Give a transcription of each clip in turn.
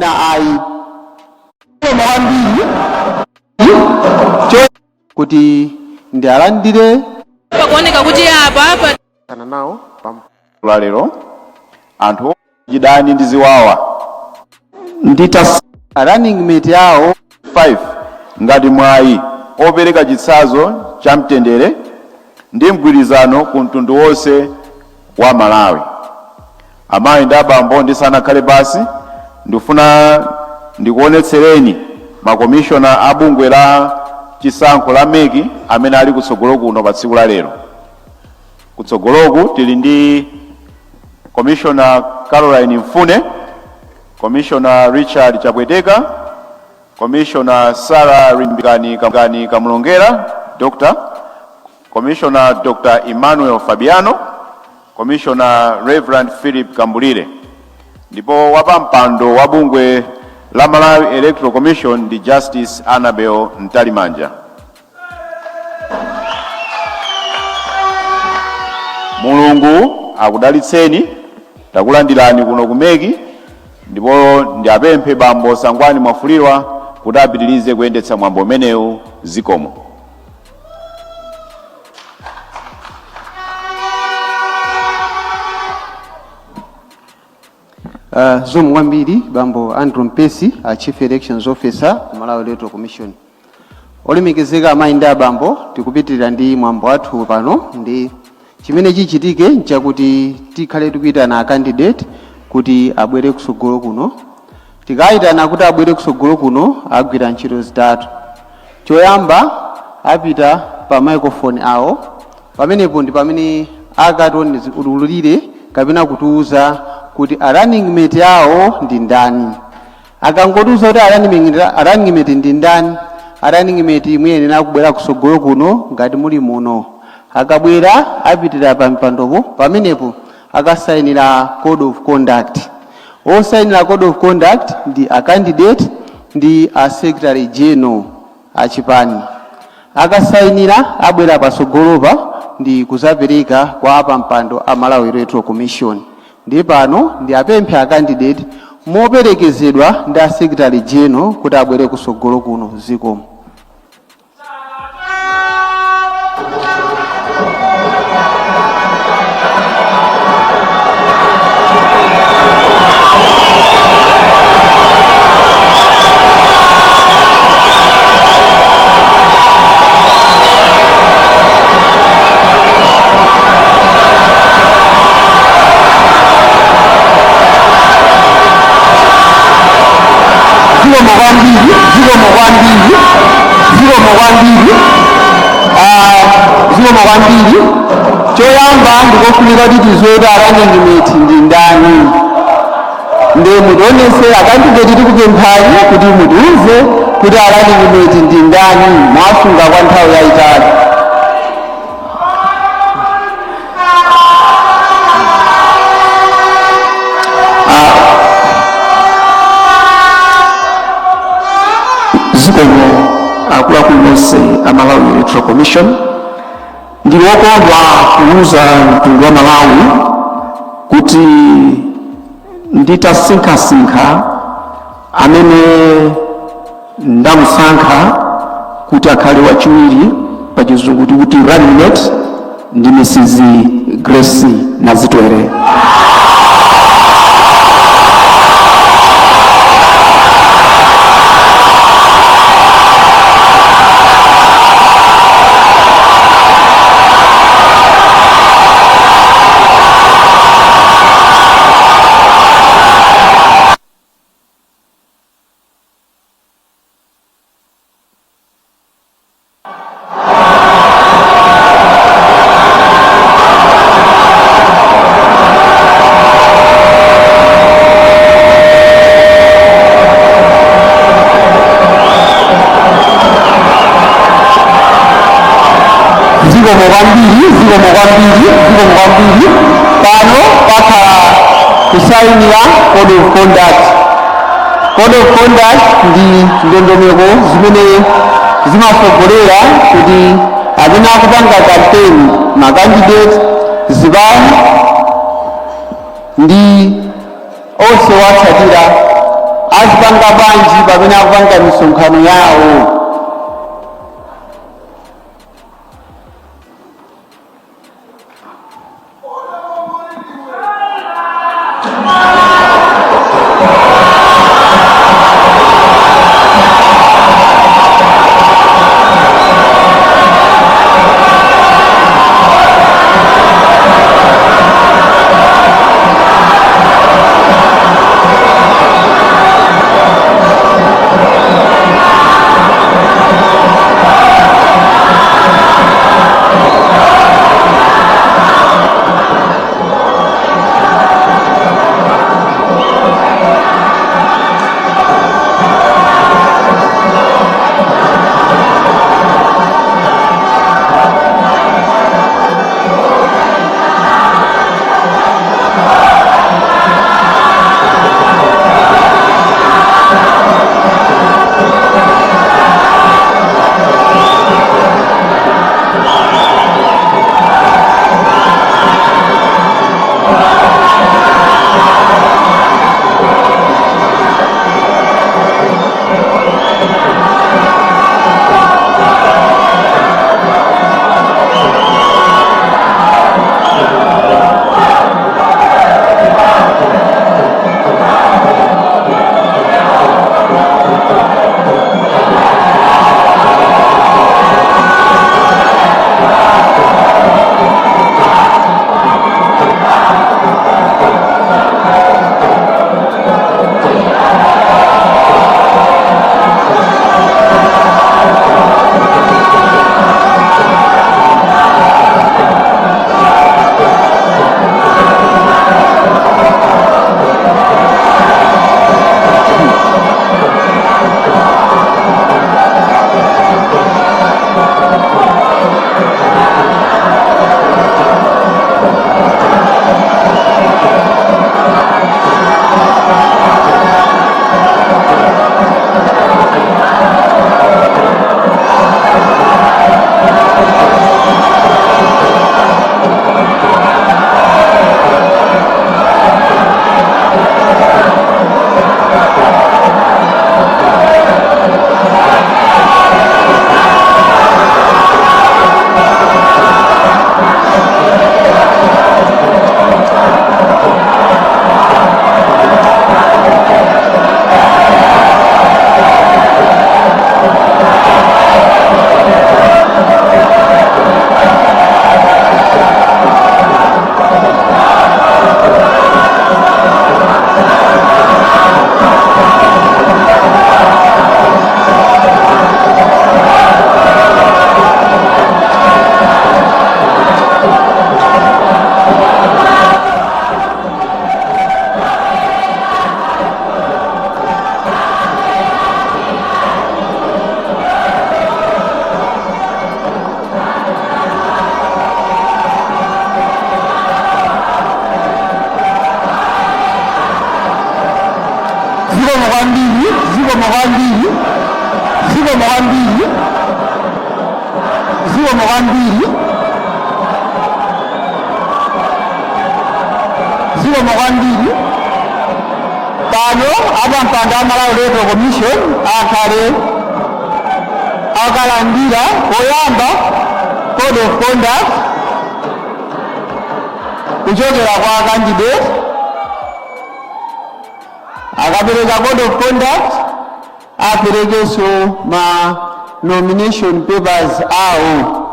Na ayi kwambiri kuti ndialandire. Pakuoneka kuti apa pa Kana nawo pam lero anthu chidani ndi ziwawa. Ndita running mate yawo. 5 ngati mwayi opereka chitsanzo cha mtendere ndi mgwirizano ku mtundu wonse wa Malawi. Amayi ndi abambo, ndisanakhale pasi, ndifuna ndikuonetsereni makomishona a bungwe la chisankho la MEC amene ali kutsogolo kuno pa tsiku la lero. Kutsogoloku tili ndi Commissioner Caroline Mfune, Commissioner Richard Chapweteka, Commissioner Sarah Rimbikani Kamgani Kamlongera, Dr. Commissioner Dr. Emmanuel Fabiano, Commissioner Reverend Philip Kambulire. Ndipo wapampando wa bungwe la Malawi Electoral Commission ndi Justice Annabel Mtalimanja. Mulungu akudalitseni. Takulandirani kuno ku MEC, ndipo ndiapemphe bambo Sangwani Mwafulirwa kuti apitirize kuyendetsa mwambo umenewu. Zikomo. Zikomo kwambiri bambo Andrew Mpesi, Chief Elections Officer ku Malawi Electoral Commission. Olemekezeka amayi ndi abambo, tikupitirira ndi mwambo wathu pano. Ndi chimene chichitike nchakuti tikhale tikuyitana a candidate kuti abwere kusogolo kuno. Tikayitana kuti abwere kusogolo kuno, agwira ntchito zitatu. Choyamba, apita pa microphone awo. Pamenepo ndi pamene akatiululire kapena kutiuza kuti a running mate awo ndi ndani. Akangotiuza kuti a running mate ndi ndani, a running mate muyenera kubwera kusogolo kuno ngati muli muno. Akabwera, apitira pa mpandopo. Pamenepo akasayinira code of conduct. Osayinira code of conduct ndi a candidate ndi a secretary general achipani. Akasayinira, abwera pasogolopa ndi kuzapereka kwa apampando a Malawi Electoral Commission. Ndi pano ndi apemphe a candidate moperekezedwa ndi a secretary general kuti abwere kusogolo kuno. Zikomo. Zikomo kwambiri, zikomo kwambiri, zikomo kwambiri. Ah, zikomo kwambiri. Choyamba, ndikofunika kuti tiziwe kuti a running mate ndi ndani. Ndi mutionese a candidate, tikupemphani kuti mutiuze kuti a running mate ndi ndani. Mwasunga kwa nthawi yayitali. Zikomo akuluakulu nonse a Malawi Electoral Commission. Ndili wokondwa kuuza mtundu wa Malawi kuti nditasinkhasinkha, amene ndamusankha kuti akhale wachiwiri, pa Chizungu tikuti running mate, ndi Mrs Grace Nazitwere. Zikomo kwambiri, zikomo kwambiri, zikomo kwambiri. Pano pakhala kusayinira code of conduct. Code of conduct ndi ndondomeko zimene zimasogolera kuti amene akupanga campaign, ma candidate, zipani ndi onse watsatira Azipanga bwanji pamene akupanga misonkhano yawo? Zikomo kwambiri, zikomo kwambiri, zikomo kwambiri, zikomo kwambiri, zikomo kwambiri. Pano apampando a Malawi Electoral Commission akhale akalandira poyamba code of conduct kuchokera kwa candidate. Akapereka code of conduct, aperekenso ma nomination papers awo.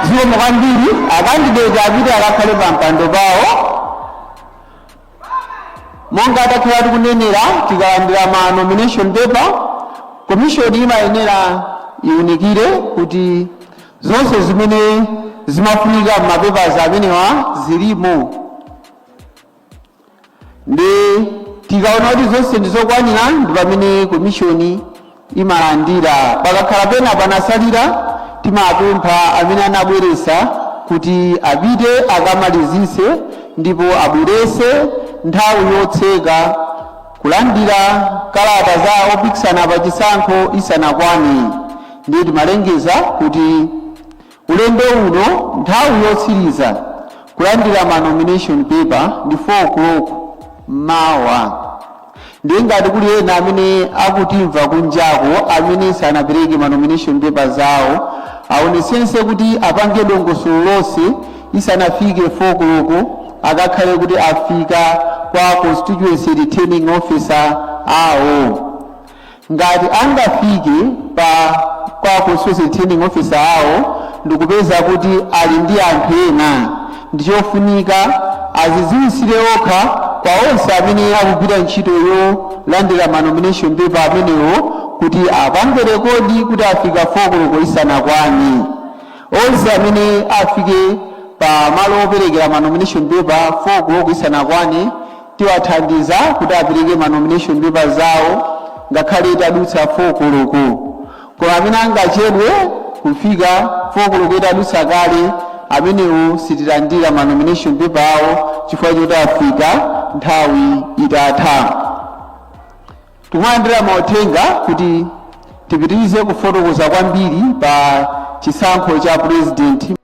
Zikomo kwambiri. A candidate apite akakhale pa mpando pawo. Monga takhala tikunenera, tikalandira ma nomination paper, commission imayenera iunikire kuti zonse zimene zimafunika m'mapapers amenewa zilimo. Ndi tikaona kuti zonse ndizokwanira, ndi pamene commission imalandira. Pakakhala pena panasalira, timapempha amene anabweresa kuti apite akamalizise ndipo abwerese nthawi yotseka. Kulandira kalata za opikisana pa chisankho isanakwane, ndiye timalengeza kuti ulendo uno nthawi yotsiriza kulandira ma nomination paper ndi 4 o'clock mawa. Ndiye ngati kuli ena amene akutimva kunjako amene sanapereke ma nomination paper zawo, aonesense kuti apange dongosolo lonse isanafike 4 o'clock, akakhale kuti afika kwa constituency returning officer awo. Ngati angafike pa kwa constituency returning officer awo ndikupeza kuti ali ndi anthu ena, ndichofunika azidziwisire okha kwa onse amene akugwira ntchito yolandira ma nomination paper amenewo kuti apange record kuti afika 4 koloko isanakwane. Onse amene afike pa malo operekera ma nomination paper 4 koloko isanakwane, tiwathandiza kuti apereke ma nomination paper zawo ngakhale itadutsa 4 koloko. Koma amene angachedwe kufika 4 koloko itadutsa kale, amenewo sitilandira ma nomination paper awo chifukwa choti afika nthawi itatha. Tikumalandira mauthenga kuti tipitirize kufotokoza kwambiri pa chisankho cha president.